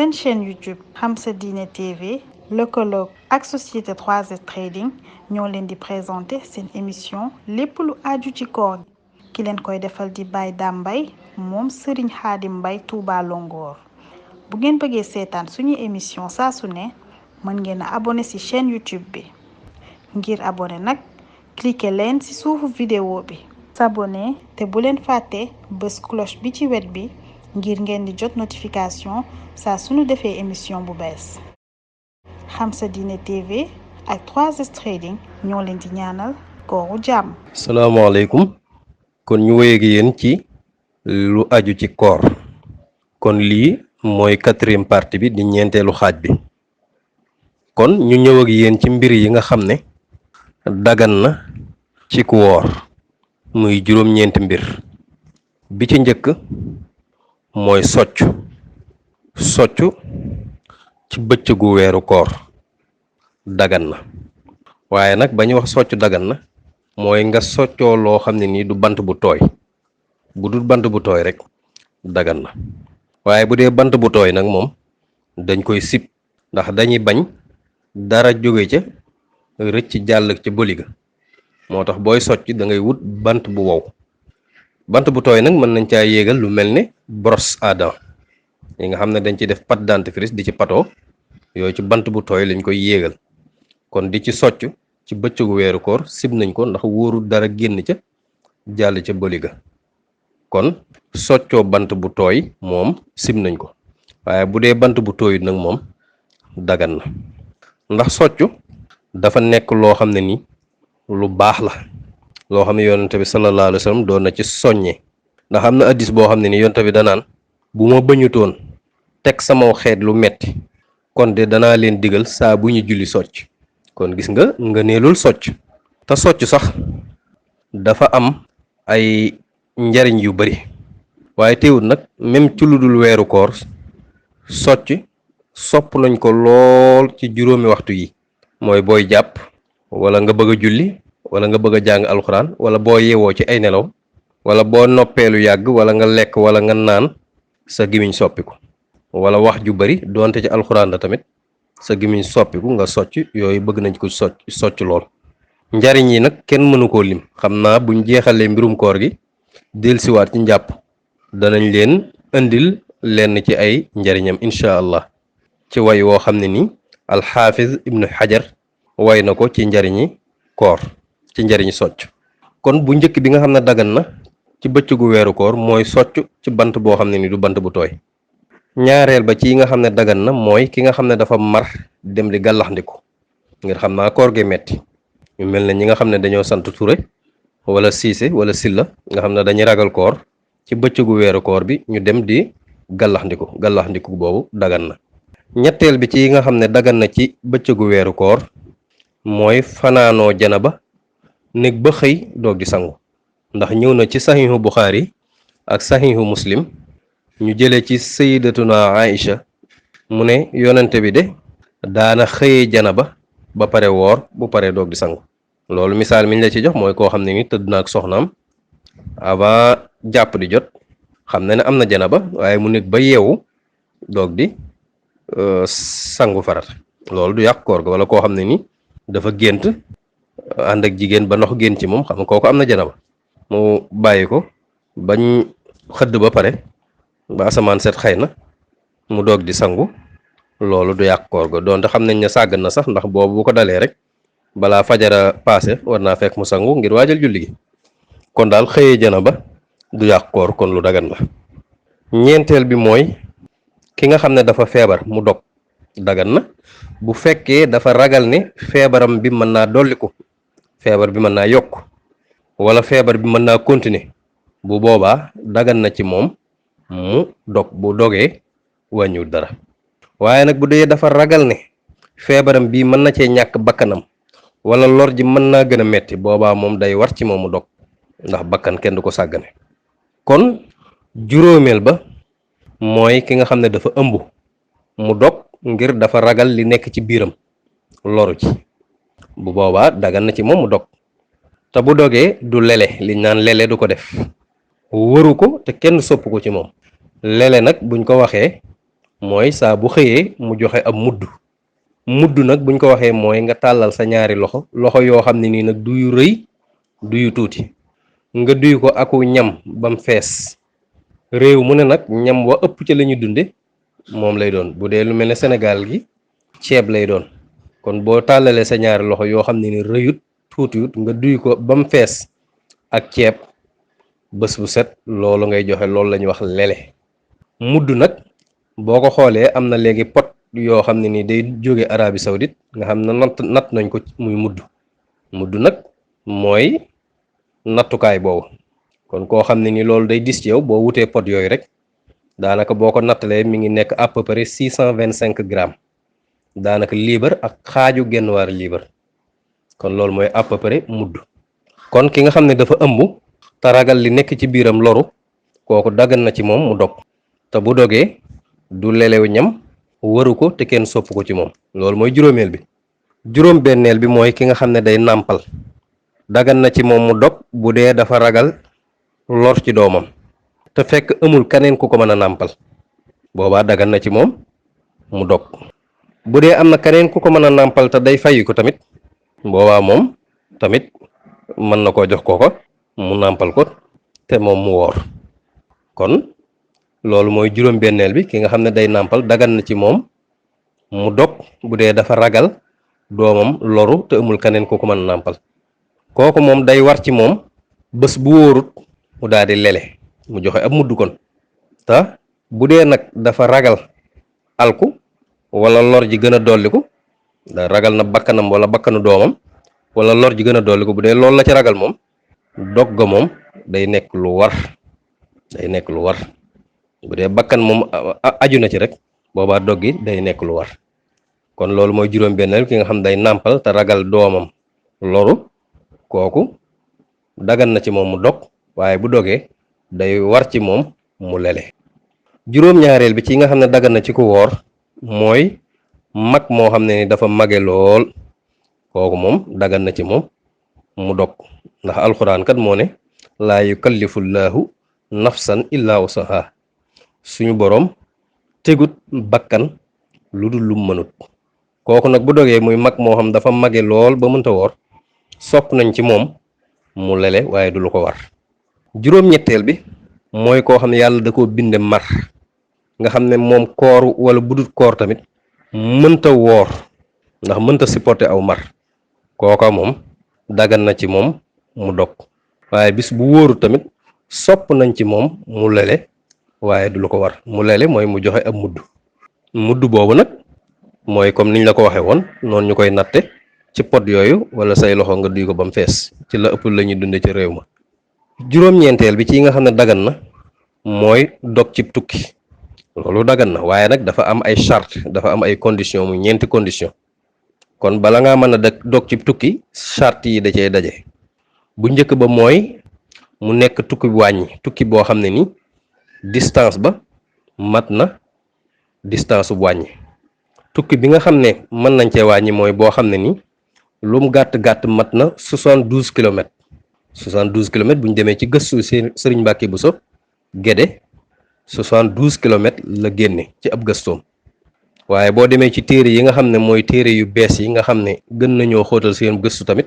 seen chaîne YouTube Xam Sa Diine TV lëkkaloog ak société 3S Trading ñoo leen di présenter seen émission lépp lu aju ci koor ki leen koy defal di Baye Dame Mbaye moom Serigne Khadim Mbaye Touba Longoor bu ngeen bëggee seetaan suñu émission saa su ne mën ngeen a abonné ci chaîne YouTube bi ngir abonné nag cliquer leen ci suufu vidéo bi s'abonner te bu leen fàtte bës cloche bi ci wet bi ngir ngeen di jot notification saa suñu defee émission bu bees Xam Sa Diine TV ak 3S Trading ñoo leen di ñaanal kooru jàmm. salaamaaleykum kon ñu wéy ak yéen ci lu aju ci koor kon lii mooy 4e partie bi di ñeenteelu xaaj bi kon ñu ñëw ak yéen ci mbir yi nga xam ne dagan na ci ku woor muy juróom-ñeenti mbir bi ci njëkk mooy soccu ci bëccëgu weeru koor dagan na waaye nag ba ñu wax soccu dagan na mooy nga soccoo loo xam ne nii du bant bu tooy bu dul bant bu tooy rek dagan na waaye bu dee bant bu tooy nag moom dañ koy sib ndax dañuy bañ dara jóge ca rëcc jàll ca bëli ga moo tax booy socc da ngay wut bant bu wow bant bu tooy nag mën nañ caa yéegal lu mel ne brosse à dents yi nga xam ne dañ ci def pâte dentifrice di ci patoo yooyu ci bant bu tooy lañ koy yéegal kon di ci socc ci bëccëgu weeru koor sib nañ ko ndax wóorul dara génn ca jàll ca bëli ga kon soccoo bant bu tooy moom sib nañ ko waaye bu dee bant bu tooyut nag moom dagan na ndax soccu dafa nekk loo xam ne ni lu baax la loo xam ne yonent bi sallallahu alayhi wa sallam doon na ci soññe ndax am na addis boo xam ne ni yonent bi danaan bu ma bañutoon teg sama xeet lu metti kon de danaa leen digal saa bu ñu julli socc kon gis nga neelul socc te socc sax dafa am ay njariñ yu bari waaye teewul nag même ci lu dul weeru koor socc sopp nañ ko lool ci juróomi waxtu yi mooy booy jàpp wala nga bëgg a julli wala nga bëgg a jàng alxuraan wala boo yeewoo ci ay nelaw wala boo noppeelu yàgg wala nga lekk wala nga naan sa gimiñ soppiku wala wax ju bari doonte ci alxuraan la tamit sa gimiñ soppiku nga socc yooyu bëgg nañ ko socc lool njariñ yi nag kenn mënu koo lim xam naa buñ jeexalee mbirum koor gi dellusiwaat ci njàpp danañ leen indil lenn ci ay njariñam incha allah ci way woo xam ne ni alxaafiz ibnu xajar way na ko ci njariñi koor ci njariñi socc kon bu njëkk bi nga xam ne dagan na ci bëccëgu weeru koor mooy socc ci bant boo xam ne ni du bant bu tooy ñaareel ba ci yi nga xam ne dagan na mooy ki nga xam ne dafa mar dem di gàllaxndiku ngir xam naa koor gi metti ñu mel ne ñi nga xam ne dañoo sant Ture wala Siise wala Silla nga xam ne dañuy ragal koor ci bëccëgu weeru koor bi ñu dem di gàllaxndiku boobu dagan na ñetteel bi ci yi nga xam ne dagan na ci bëccëgu weeru koor mooy fanaanoo janaba nekk ba xëy doog di sangu ndax ñëw na ci saxiixu Buxaari ak saxiixu Muslim ñu jëlee ci sayyidatuna Aïcha mu ne yonente bi de daana xëyee janaba ba pare woor bu pare doog di sangu loolu misaal miñ la ci jox mooy koo xam ne ni tëdd na ak soxnaam avant jàpp di jot xam na ne am na janaba waaye mu nekk ba yeewu doog di sangu farat loolu du yàq koor ga wala koo xam ne ni dafa gént ànd ak jigéen ba ndox génn ci moom xam nga kooku am na janaba mu bàyyi ko bañ xëdd ba pare ba asamaan set xëy na mu doog di sangu loolu du yàq koor ga doonte xam nañ ne sàggan na sax ndax boobu bu ko dalee rek balaa fajara paase war naa fekk mu sangu ngir waajal julli gi kon daal xëyee janaba du yàq koor kon lu dagan la ñeenteel bi mooy ki nga xam ne dafa feebar mu dog dagan na bu fekkee dafa ragal ne feebaram bi mën naa dolliku feebar bi mën naa yokk wala feebar bi mën naa continuer bu boobaa dagan na ci moom mu dog bu dogee wàññiwul dara waaye nag bu dee dafa ragal ne feebaram bi mën na cee ñàkk bakkanam wala lor ji mën naa gën a metti boobaa moom day war ci moom mu dog ndax bakkan kenn du ko sàggane kon juróomeel ba mooy ki nga xam ne dafa ëmb mu dog ngir dafa ragal li nekk ci biiram loru ci bu boobaa dagan na ci moom mu dog te bu dogee du lele liñ naan lele du ko def waru ko te kenn sopp ko ci moom lele nag buñ ko waxee mooy saa bu xëyee mu joxe ab mudd nag buñ ko waxee mooy nga tàllal sa ñaari loxo yoo xam ne nii nag du yu rëy du yu tuuti nga duy ko aku ñam bam fees. réew mu ne nag ñam wa ëpp ci la ñu dunde moom lay doon. bu dee lu mel ne Sénégal gi ceeb lay doon, kon boo tàllalee sa ñaari loxo yoo xam ne ni rëyut tuutiwut nga duy ko ba mu fees ak ceeb bés bu set, loolu ngay joxe. loolu la ñuy wax lele. mudd nag boo ko xoolee am na léegi pot yoo xam ne ni day jóge Arabie Saoudite nga xam ne natt nañ ko muy mudd nag mooy nattukaay boobu. kon koo xam ne ni loolu day dis ci yow boo wutee pot yooyu rek daanaka boo ko nattalee mi ngi nekk à peu près 625 grammes, daanaka liibar ak xaaju genn waar liibar. kon loolu mooy à peu près mudd. kon ki nga xam ne dafa ëmb te ragal li nekk ci biiram loru, kooku daggan na ci moom mu dog. te bu dogee du lelew ñam, waru ko te kenn sopp ko ci moom. loolu mooy juróomeel bi. juróom benneel bi mooy ki nga xam ne day nàmpal, daggan na ci moom mu dog bu dee dafa ragal lor ci doomam te fekk amul keneen ku ko mën a nàmpal, boobaa dagan na ci moom mu dog. bu dee am na keneen ku ko mën a nàmpal te day fayi ko tamit, boobaa moom tamit mën na koo jox kooko mu nàmpal ko te moom mu woor. kon loolu mooy juróom benneel bi. ki nga xam ne day nàmpal dagan na ci moom mu dog bu dee dafa ragal doomam loru te amul keneen ku ko mën a nàmpal. kooku moom day war ci moom bés bu wóorut mu daal di lele, mu joxe ab mudd kon. te bu dee nag dafa ragal alku wala lor ji gën a dolliku, da ragal na bakkanam wala bakkanu doomam wala lor ji gën a dolliku, bu dee loolu la ci ragal moom, dog ga moom day nekk lu war. bu dee bakkan moom aju na ci rek, boobaa dog gi day nekk lu war. kon loolu mooy juróom benneel. ki nga xam day nàmpal te ragal doomam loru, kooku dagan na ci moom mu dog, waaye bu dogee day war ci moom mu lele. juróom ñaareel bi ci nga xam ne dagan na ci ku woor mooy mag moo xam ne ni dafa mage lool, kooku moom dagan na ci moom mu dog. ndax alxuraan kat moo ne laa yukallifullahu nafsan illa wusaha, suñu boroom tegut bakkan lu dul lu mënut. kooku nag bu dogee muy mag moo xam dafa mage lool ba mënta woor, sopp nañ ci moom mu lele waaye du lu ko war. juróom-ñetteel bi mooy koo xam ne yàlla da koo binde mar, nga xam ne moom koor wala budut koor tamit mënta woor ndax mënta supporter aw mar, kooka moom dagan na ci moom mu dog. waaye bis bu wóoru tamit sopp nañ ci moom mu lele waaye du lu ko war. mu lele mooy mu joxe ab mudd boobu nag mooy comme niñ la ko waxee woon noonu ñu koy natte ci pot yooyu wala say loxo nga duy ko ba mu fees, ci la ëpp la ñuy dunde ci réew ma. juróom-ñeenteel bi ci nga xam ne dagan na mooy dog ci tukki. loolu dagan na, waaye nag dafa am ay charte, dafa am ay condition, mu ñeenti condition. kon bala ngaa mën a dog ci tukki, charte yi da cee daje. bu njëkk ba mooy mu nekk tukki wàññi, tukki boo xam ne ni distance ba mat na distance bu wàññi. tukki bi nga xam ne mën nañ cee wàññi mooy boo xam ne ni lu mu gàtt-gàtt mat na 72 kilomètres. 72 kilomètres bu ñu demee ci gëstu Sëriñ Mbàkke Buso Gédé 72 kilomètres la génne ci ab gëstoom. waaye boo demee ci téere yi nga xam ne mooy téere yu bees yi nga xam ne gën nañoo xóotal seen gëstu tamit,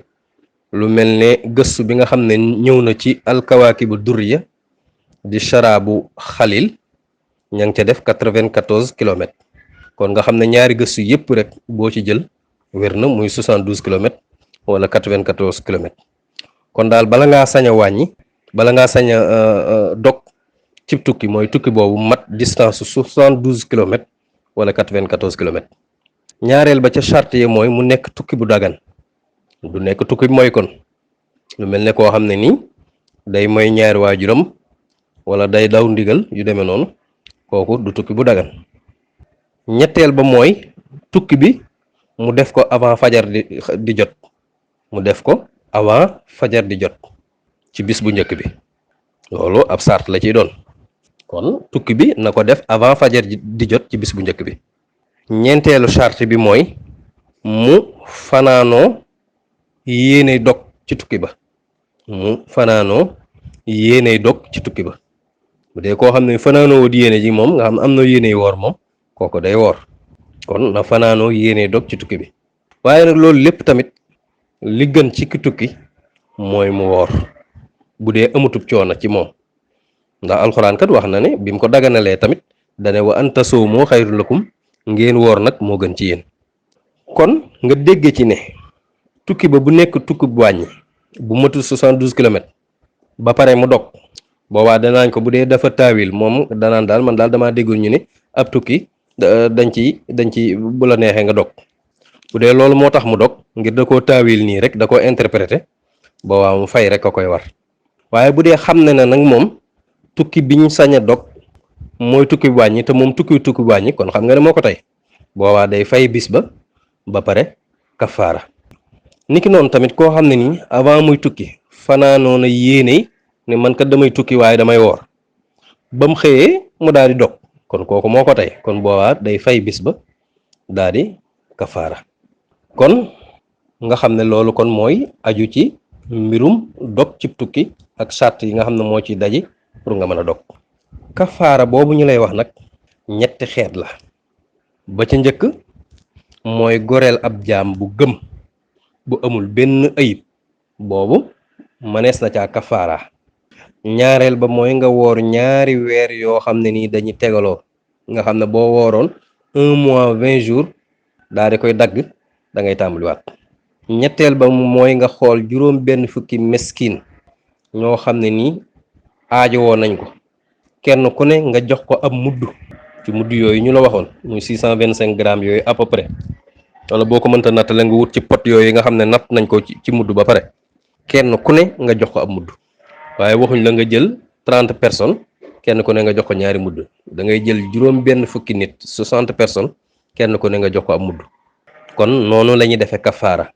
lu mel ne gëstu bi nga xam ne ñëw na ci alkawaakibu durriya di sharaabu xalil, ña ngi ca def 94 kilomètres. kon nga xam ne ñaari gëstu yépp rek boo ci jël wér na, muy 72 kilomètres wala 94 kilomètres. kon daal bala ngaa sañ a wàññi, bala ngaa sañ a dog ci tukki, mooy tukki boobu mat distance 72 kilomètres wala 94 kilomètres. ñaareel ba ca charte yi mooy mu nekk tukki bu dagan, du nekk tukki mooy kon lu mel ne koo xam ne nii day mooy ñaari waajuram wala day daw ndigal yu demee noonu, kooku du tukki bu dagan. ñetteel ba mooy tukki bi mu def ko avant fajar di jot, mu def ko avant fajar di jot ci bis bu njëkk bi, loolu ab sart la ciy doon. kon tukki bi na ko def avant fajar di jot ci bis bu njëkk bi. ñeenteelu charte bi mooy mu fanaanoo yéeney dog ci tukki ba, mu fanaanoo yéeney dog ci tukki ba. bu dee koo xam ne fanaanoo wut yéene ji moom nga xam am na yéeney woor moom, kooku day woor kon na fanaanoo yéene dog ci tukki bi waaye nag loolu lépp tamit li gën ci ki tukki mooy mu woor bu dee amutub coono ci moom ndax alxuraan kat wax na ne bi mu ko daganalee tamit dane wa an tasoomoo xayrun lakum ngeen woor nag moo gën ci yéen kon nga dégg ci ne tukki ba bu nekk tukki bu wàññi bu matul 72 kilomètres ba pare mu dog boobaa danaañ ko bu dee dafa taawil moom danaan daal man daal damaa déggoon ñu ne ab tukki dañ ci bu la neexee nga dog bu dee loolu moo tax mu dog ngir da koo taawil nii rek da koo interpréter boobaa mu fay rek a koy war waaye bu dee xam ne na nag moom tukki biñ sañ a dog mooy tukki bu wàññi te moom tukki bu wàññi kon xam nga ne moo ko tey boobaa day fay bis ba pare kafaara niki noonu tamit koo xam ne nii avant muy tukki fanaanoo na yéene ne man kat damay tukki waaye damay woor ba mu xëyee mu daal di dog kon kooku moo ko tey kon boobaa day fay bis ba daal di kafaara kon nga xam ne loolu kon mooy aju ci mbirum dog ci tukki ak sart yi nga xam ne moo ci daji pour nga mën a dog kafaara boobu ñu lay wax nag ñetti xeet la ba ca njëkk mooy goreel ab jaam bu gëm bu amul benn ayib boobu mënees na caa kafaara ñaareel ba mooy nga woor ñaari weer yoo xam ne nii dañuy tegaloo nga xam ne boo wooroon 1 mois 20 jours daal di koy dagg da ngay tàmbaliwaat ñetteel ba mooy nga xool juróom benn fukki meskin ñoo xam ne nii aajowoo nañ ko kenn ku ne nga jox ko ab mudd ci mudd yooyu ñu la waxoon muy 625 grammes yooyu à peu près wala boo ko mënta nattale nga wut ci pot yooyu nga xam ne natt nañ ko ci mudd ba pare kenn ku ne nga jox ko ab mudd waaye waxuñ la nga jël 30 personnes kenn ku ne nga jox ko ñaari mudd da ngay jël juróom benn fukki nit 60 personnes kenn ku ne nga jox ko ab mudd kon noonu la ñuy defee kafaara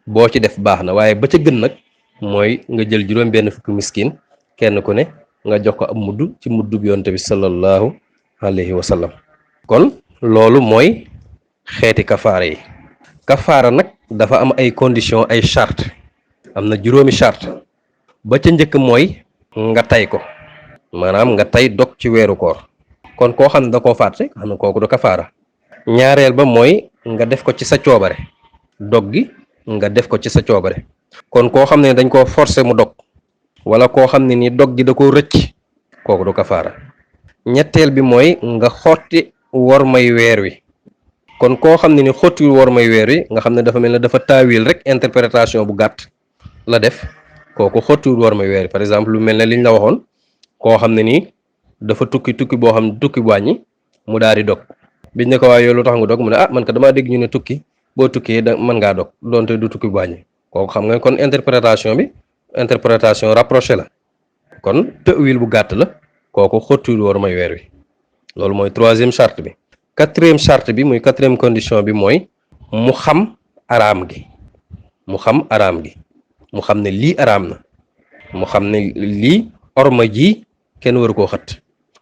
boo ci def baax na waaye ba ca gën nag mooy nga jël juróom benn fukki miskin kenn ku ne nga jox ko ab mudd ci mudd bi yonte bi sallallahu alayhi wa sallam kon loolu mooy xeeti kafaara yi kafaara nag dafa am ay conditions ay charte am na juróomi charte ba ca njëkk mooy nga tay ko maanaam nga tay dog ci weeru koor kon koo xam ne da koo fàtte xam ne kooku du kafaara ñaareel ba mooy nga def ko ci sa coobare dog gi nga def ko ci sa coobare kon koo xam ne dañ koo forcer mu dog wala koo xam ne ni dog gi da koo rëcc kooku du kafaara ñetteel bi mooy nga xotti wor may weer wi kon koo xam ne ni xottiwul wor may weer wi nga xam ne dafa mel ne dafa taawil rek interprétation bu gàtt la def kooku xottiwul wor may weer wi par exemple lu mel ne liñ la waxoon koo xam ne nii dafa tukki boo xam ne tukki bu wàññi mu daal di dog biñ ne ko waaye yow lu tax nga dog mu ne man ka damaa dégg ñu ne tukki boo tukkee da mën ngaa dog doonte du tukki bu wàññi kooku xam nga kon interprétation rapprochée la kon tëwil bu gàtt la kooku xottiwul war may weer wi loolu mooy troisième charte bi quatrième charte bi muy quatrième condition bi mooy mu xam araam gi mu xam ne lii araam na mu xam ne lii orma ji kenn waru koo xët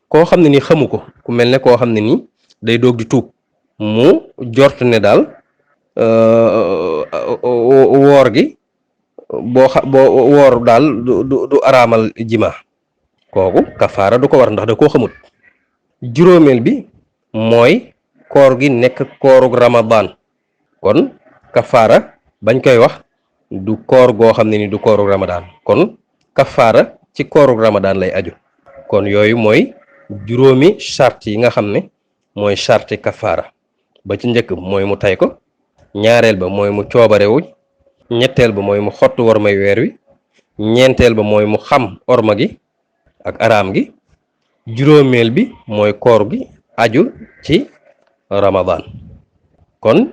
koo xam ne ni xamu ko ku mel ne koo xam ne nii day doog di tuub mu jort ne daal woor gi boo woor daal du araamal jima kooku kafaara du ko war ndax da koo xamut juróomeel bi mooy koor gi nekk koorug ramadan kon kafaara bañ koy wax du koor goo xam ne ni du koorug ramadan kon kafaara ci koorug ramadan lay aju kon yooyu mooy juróomi charte yi nga xam ne mooy charte kafaara ba ci njëkk mooy mu tay ko ñaareel ba mooy mu coobarewu ñetteel ba mooy mu xottu war may weer wi ñeenteel ba mooy mu xam orma gi ak araam gi juróomeel bi mooy koor gi aju ci ramadan kon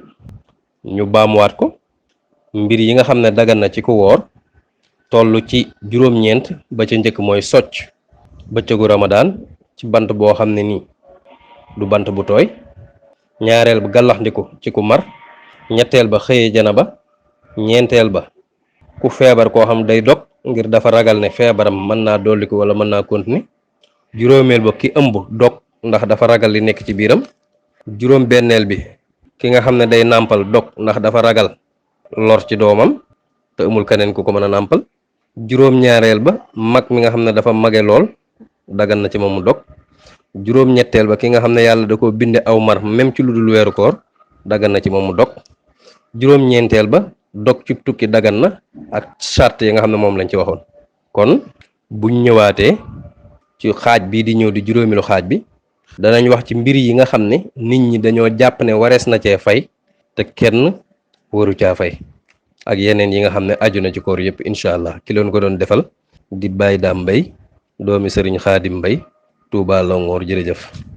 ñu baamuwaat ko mbir yi nga xam ne dagan na ci ku woor toll ci juróom-ñeent ba ca njëkk mooy socc bëccëgu ramadan ci bant boo xam ne nii du bant bu tooy ñaareel ba gàllaxndiku ci ku mar ñetteel ba xëyee janaba ñeenteel ba ku feebar koo xam day dog ngir dafa ragal ne feebaram mën naa dolliku wala mën naa continuer juróomeel ba ki ëmb dog ndax dafa ragal li nekk ci biiram juróom benneel bi ki nga xam ne day nàmpal dog ndax dafa ragal lor ci doomam te amul keneen ku ko mën a nàmpal juróom ñaareel ba mag mi nga xam ne dafa mage lool dagan na ci moom mu dog juróom-ñetteel ba ki nga xam ne yàlla da ko binde aw mar même ci lu dul weeru koor dagan na ci moom mu dog juróom-ñeenteel ba dog ci tukki dagan na ak charte yi nga xam ne moom lañ ci waxoon. kon buñ ñëwaatee ci xaaj bii di ñëw di juróomilu xaaj bi danañ wax ci mbir yi nga xam ne nit ñi dañoo jàpp ne warees na cee fay te kenn waru caa fay ak yeneen yi nga xam ne aju na ci koor yëpp incha allah ki leen ko doon defal di Baye Dame Mbaye doomi Serigne Khadim Mbaye Touba Longhor jërëjëf.